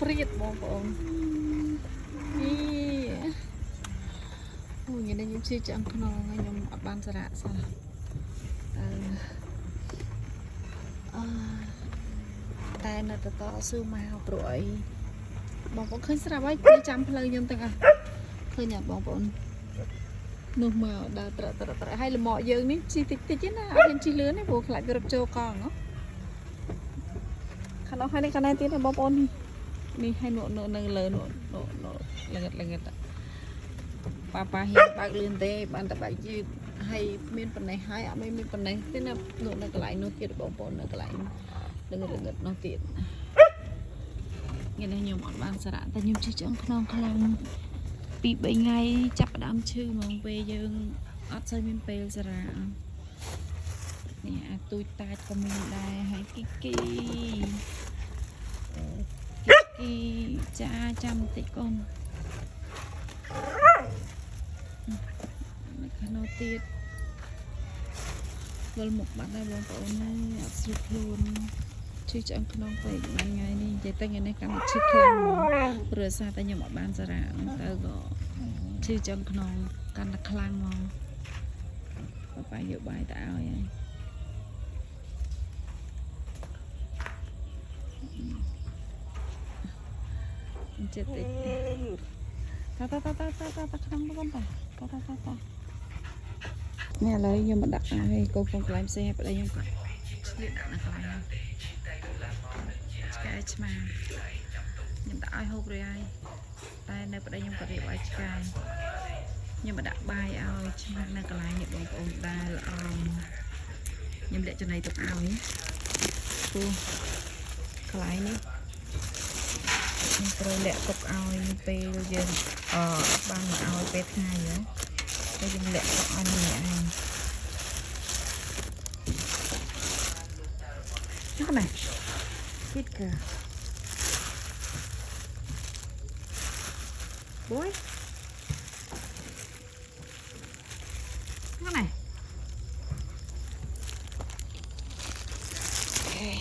ព្រាតបងប្អូននេះអូយនេះខ្ញុំជឿឆ្អឹងខ្នងហើយខ្ញុំអត់បានសារៈសោះអឺអឺតែនៅតតស៊ូមកព្រោះអីបងប្អូនឃើញស្រាប់ហើយគឺចាំផ្លូវខ្ញុំទាំងអស់ឃើញអត់បងប្អូននោះមកដើរត្រឹកត្រឹកត្រឹកហើយលមកយើងនេះជិះតិចតិចទេណាអត់ហ៊ានជិះលឿនទេព្រោះខ្លាចវារត់ចូលកង់ហ៎ខាងនោះហើយនេះខាងនេះទៀតណាបងប្អូននេះនេះហើយនោះនោះនៅលើនោះនោះនោះល្ងិតល្ងិតប៉ាប៉ាហ៊ានបើកលឿនទេបានតែបើកយឺតហើយមានប៉ុណ្ណេះហើយអត់មានមានប៉ុណ្ណេះទេណានោះនៅកន្លែងនោះទៀតបងប្អូននៅកន្លែងល្ងិតល្ងិតនោះទៀតថ្ងៃនេះខ្ញុំអត់បានសារៈតែខ្ញុំជិះឆ្អឹងខ្នងខ្លាំងពី3ថ្ងៃចាប់ផ្ដើមឈឺហ្មងពេលយើងអត់សូវមានពេលសារៈនេះអាទូចតាចក៏មានដែរហើយគីគីគីគីចាចាំបន្តិចកូននៅខាងនោះទៀតវិលមុខបាត់ដែរបងប្អូនអើយអត់ស្រួលខ្លួនឈឺឆ្អឹងខ្នងពេកបានថ្ងៃនេះនិយាយទៅថ្ងៃនេះកាន់តែឈឺខ្លាំងហ្មងព្រោះសារតែខ្ញុំអត់បានសារៈទៅក៏ឈឺឆ្អឹងខ្នងកាន់តែខ្លាំងហ្មងប៉ាប៉ាយកបាយទៅឲ្យហើយ ចិត្តតិចតាតាតាតាតាតាតាក្នុងទៅតាតាតាតាតានេះឥឡូវខ្ញុំមកដាក់ឲ្យកូនកូនកន្លែងផ្សេងឲ្យប្តីខ្ញុំគាត់ឆ្លៀតដាក់នៅកន្លែងនេះឆ្កែឆ្មាខ្ញុំដាក់ឲ្យហូបរួចហើយតែនៅប្តីខ្ញុំក៏រៀបឲ្យឆ្កែខ្ញុំមកដាក់បាយឲ្យឆ្មានៅកន្លែងនេះបងប្អូនដែលអមខ្ញុំលាក់ចំណីទុកឲ្យព្រោះកន្លែងនេះ ខ្ញុំត្រូវលាក់ទុកឲ្យពេលយើងអឺបានមកឲ្យពេលថ្ងៃហ៎ពេលយើងលាក់ទុកឲ្យម្នាក់ឯងហ្នឹងណាគិតកើ boy ហ្នឹងណាokay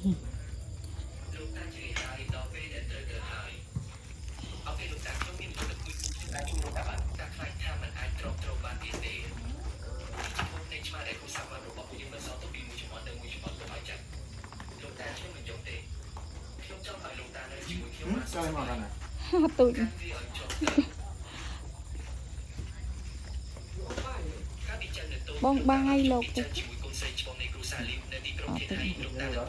លោកតាជ្រាបហើយដល់ពេលដែលត្រូវទៅហើយ okay លោកតាខ្ញុំមានលទ្ធភាពខ្ញុំអាចជួយលោកតាបានតាខ្លាចថាมันអាចទ្រាំទ្របានទៀតទេចំពោះនៃឆ្មាដែលគូសាវ៉ារបស់ពួកយើងបន្សល់ទុកពីមួយជំនាន់ទៅមួយជំនាន់កុំឲ្យចាត់លោកតាខ្ញុំមិនយកទេខ្ញុំចង់ឲ្យលោកតានៅជាមួយខ្ញុំបាន ចូលមកដល់ណា ទូច កាន់វាឲ្យជាប់ទៅកាលពីចាំនៅតូច បងបាយលោក ជាមួយកូនស្រីច្បងនៃគ្រួសារលីវនៅទីក្រុងធានហៃលោកតា